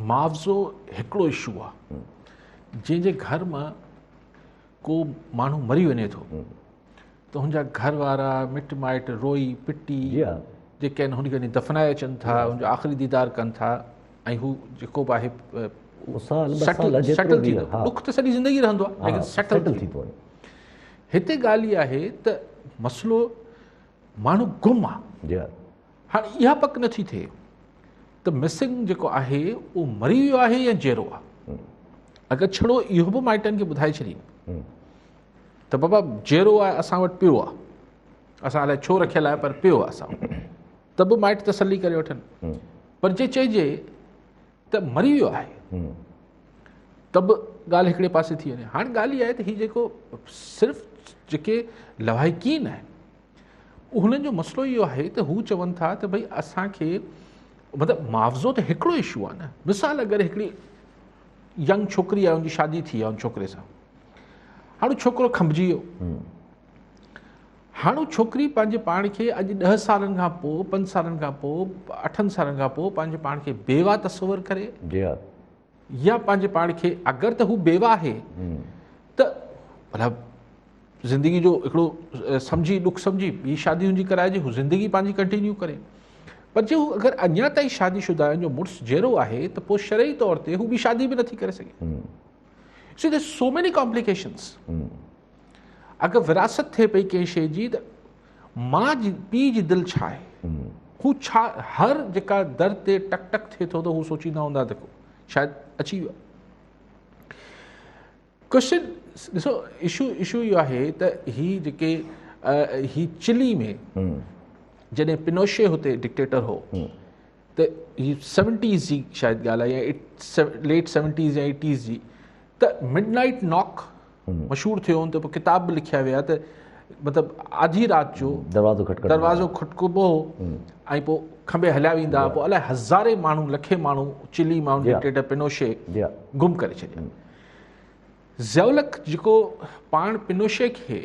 معاوضو هڪڙو اشو آ، جنهن جي گهر مان ڪو ماڻهو مري وڃي ٿو ته هن جا گهر وارا مٽ مائٽ روئي پٽي جيڪي آهن هن کي وڃي دفنائي اچن ٿا، هن جو آخري ديدار ڪن ٿا ۽ هو جيڪو به آهي سيٽل ٿي ٿو. ڏک ته سڄي زندگي رهندو آهي ليڪن سيٽل ٿي ٿو وڃي. هتي ڳالهه اها آهي ته مسئلو ماڻهو گم آهي. هاڻي اها پڪ نٿي ٿئي ته مسنگ جيڪو آهي اهو مري ويو آهي يا جيئرو آهي. اگر ڇڙو اهو به مائٽن کي ٻڌائي ڇڏين ته بابا جيئرو آهي اسان وٽ پيو آهي، اسان الائي ڇو رکيل آهي پر پيو آهي اسان وٽ، ته به مائٽ تسلي ڪري وٺن. پر جي چئجي ته مري ويو آهي ته به ڳالهه هڪڙي پاسي ٿي وڃي. هاڻي ڳالهه اها آهي ته هي جيڪو صرف جيڪي لواحقين آهن انهن جو مسئلو اهو آهي ته هو چون ٿا ته ڀئي اسان کي مطلب معاوضو ته هڪڙو اشو آهي نه. مثال اگر هڪڙي ينگ ڇوڪري آهي ان جي شادي ٿي آهي ان ڇوڪري سان، هاڻي ڇوڪرو کنڀجي ويو، هاڻي ڇوڪري پنهنجي پاڻ کي اڄ 10 سالن کان پوء، 5 سالن کان پوء، 8 سالن کان پوء پنهنجي پاڻ کي بيوا تصور ڪري يا پنهنجي پاڻ کي، اگر ته هو بيوا آهي ته ڀلا زندگي جو هڪڙو سمجهي ڏک سمجهي ٻي شادي هن جي ڪرائجي، هو زندگي پنهنجي ڪنٽينيو ڪري. پر جي هو اگر اڃا تائين شادي شده آهي، ان جو مڙس جيئرو آهي ته پوء شرعي طور تي هو ٻي شادي به نٿي ڪري سگهي. سو there so many complications. اگر وراثت ٿئي پئي ڪنهن شيء جي ته ماء جي پيء جي دل ڇا آهي، هو ڇا هر جيڪا در تي ٽڪ ٽڪ ٿئي ٿو ته هو سوچيندا هوندا ته شايد اچي ويو. ڪوشچن ڏسو اشو اهو آهي ته هي جيڪي هي چلي ۾ جڏهن پنوشي هتي ڊڪٽيٽر هو ته هي سيونٽيز جي شايد ڳالهه آهي يا ليٽ سيونٽيز يا ايٽيز جي، ته مڊ نائيٽ ناڪ مشهور ٿيو، ان تي پوء ڪتاب به لکيا ويا ته مطلب آڌي رات جو دروازو کٽڪبو هو ۽ پوء کنڀي هليا ويندا، پوء الائي هزارين ماڻهو لکين ماڻهو چلي مان ڊڪٽيٽر پنوشي گم ڪري ڇڏيا. ضياء جيڪو پاڻ پنوشي کي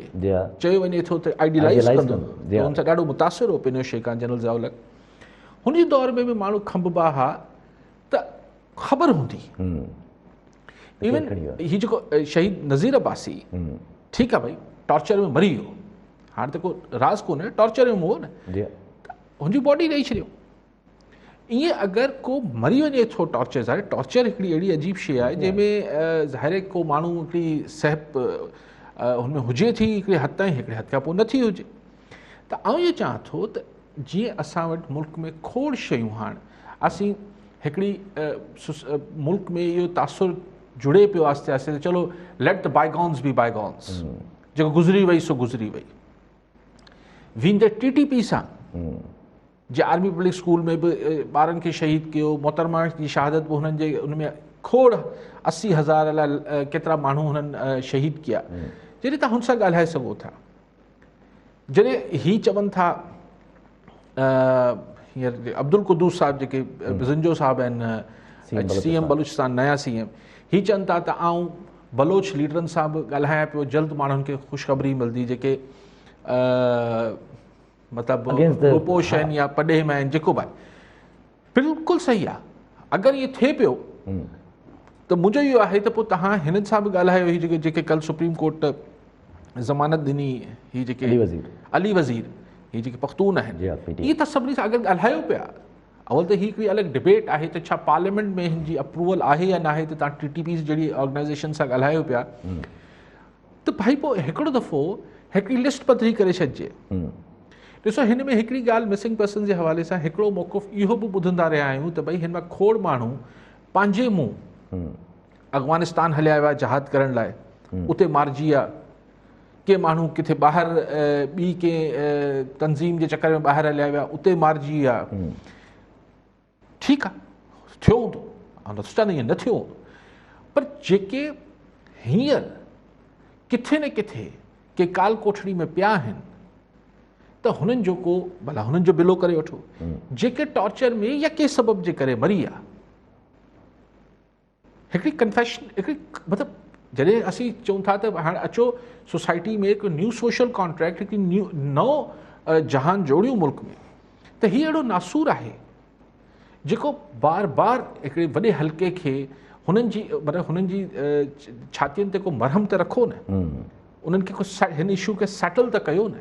چيو وڃي ٿو ته آئيڊيلائز ڪندو هو، هن سان ڏاڍو متاثر هو پنوشي کان جنرل ضياء الحق، هن جي دور ۾ به ماڻهو کنڀبا ها ته خبر هوندي. ايون هي جيڪو شهيد نذير عباسي، ٺيڪ آ ڀئي ٽارچر ۾ مري ويو، هاڻي ته ڪو راز ڪونهي، ٽارچر ۾ مئو نه، هن جي باڊي ڏئي ڇڏيو. ائين اگر ڪو مري وڃي ٿو ٽارچر، ظاهر ٽارچر هڪڙي اهڙي عجيب شيء آهي جنهن ۾ ظاهر ڪو ماڻهو هڪڙي سهپ هن ۾ هجي ٿي هڪڙي حد تائين، هڪڙي حد کان پوء نٿي هجي. ته آئون اهو چاهان ٿو ته جيئن اسان وٽ ملڪ ۾ کوڙ شيون هاڻ اسين هڪڙي ملڪ ۾ اهو تاثر جڙي پيو آهستي آهستي ته چلو ليٽ the بائيگونز بي بائيگونز، جيڪو گذري وئي سو گذري وئي. ويندي ٽي ٽي پي سان جي آرمي پبلڪ اسڪول ۾ به ٻارن کي شهيد ڪيو، محترمه جي شهادت به هنن جي ان ۾ کوڙ 80 هزار لاء ڪيترا ماڻهو هنن شهيد ڪيا. جڏهن تان هن سان ڳالهائي سگهو ٿا، جڏهن هي چون ٿا هينئر عبدالقدوس صاحب جيڪي بزنجو صاحب آهن سي ايم بلوچستان، نيا سي ايم، هي چون ٿا ته آئون بلوچ ليڊرن سان به ڳالهايان پيو، جلد ماڻهن کي خوشخبري ملندي جيڪي مطلب روپوش آهن يا پرڏيهه ۾ آهن جيڪو به آهي. بلڪل صحيح آهي. اگر ائين ٿئي پيو ته منهنجو اهو آهي ته پوء توهان هنن سان به ڳالهايو، هي جيڪي ڪل سپريم ڪورٽ ضمانت ڏني، هي جيڪي علي وزير، هي جيڪي پختون آهن، اهي ته سڀني سان اگر ڳالهايو پيا، اول ته هي هڪڙي الڳ ڊبيٽ آهي ته ڇا پارليامينٽ ۾ هن جي اپروول آهي يا ناهي ته توهان ٽي ٽي پي جهڙي آرگنائيزيشن سان ڳالهايو پيا، ته ڀائي پوء هڪڙو دفعو هڪڙي لسٽ پڌري ڪري ڇڏجي. ڏسو هن ۾ هڪڙي ڳالهه مسنگ پرسن جي حوالي سان هڪڙو موقف اهو به ٻڌندا رهيا آهيون ته ڀائي هن مان کوڙ ماڻهو پنهنجي منهن افغانستان هليا ويا جهاد ڪرڻ لاء، اتي مارجي ويا، ڪي ماڻهو ڪٿي ٻاهر ٻي ڪنهن تنظيم جي چڪر ۾ ٻاهر هليا ويا، اتي مارجي ويا. ٺيڪ آ ٿيو هوندو، آئون نٿو چوان ته ائين نه ٿيو هوندو، پر جيڪي هينئر ڪٿي نه ڪٿي ڪي ڪال ڪوٺڙي ۾ پيا آهن ته هنن جو ڪو ڀلا هنن جو بلو ڪري وٺو، جيڪي ٽارچر ۾ يا ڪنهن سبب جي ڪري مري ويا، هڪڙي ڪنفيشن، هڪڙي مطلب جڏهن اسين چئون ٿا ته هاڻي اچو سوسائٽي ۾ هڪ نيو سوشل ڪانٽريڪٽ، هڪ نيو نئون جهان جوڙيون ملڪ ۾، ته هي اهڙو ناسور آهي. جيڪو بار بار هڪڙي وڏي حلقي کي هنن جي مطلب هنن جي ڇاتين تي ڪو مرهم ته رکو نه، انهن کي ڪو هن اشو کي سيٽل ته ڪيو نه.